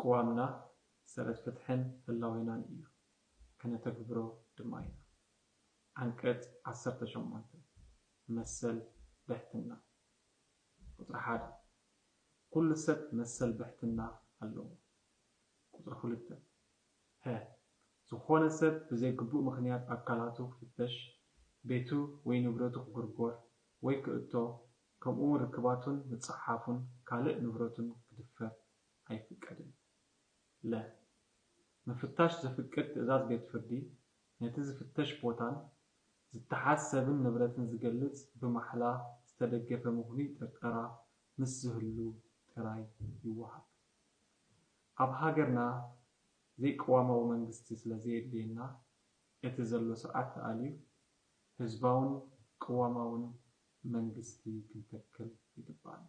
ቅዋምና ሰረት ፍትሕን ህላዌናን እዩ። ከነተግብሮ ድማ ኢና። ዓንቀጽ ዓሰርተ ሸሞንተ፣ መሰል ብሕትና። ቁጽሪ ሓደ፣ ኩሉ ሰብ መሰል ብሕትና ኣለዎ። ቁጽሪ ክልተ፣ ሀ፣ ዝኾነ ሰብ ብዘይግቡእ ምኽንያት ኣካላቱ ክፍተሽ፣ ቤቱ ወይ ንብረቱ ክጉርጎር ወይ ክእቶ፣ ከምኡውን ርክባቱን ምጽሓፉን ካልእ ንብረቱን ክድፈር ኣይፍቀድን። ለ፣ ምፍታሽ ዘፍቅድ ትእዛዝ ቤት ፍርዲ ነቲ ዝፍተሽ ቦታን ዝተሓዝ ሰብን ንብረትን ዝገልጽ ብማሕላ ዝተደገፈ ምኽኑይ ጥርጠራ ምስ ዝህሉ ጥራይ ይወሃብ። ኣብ ሃገርና ዘይቅዋማዊ መንግስቲ ስለ ዘየድልየና፣ እቲ ዘሎ ስርዓት ተኣልዩ ህዝባውን ቅዋማውን መንግስቲ ክንተክል ይግባኣና።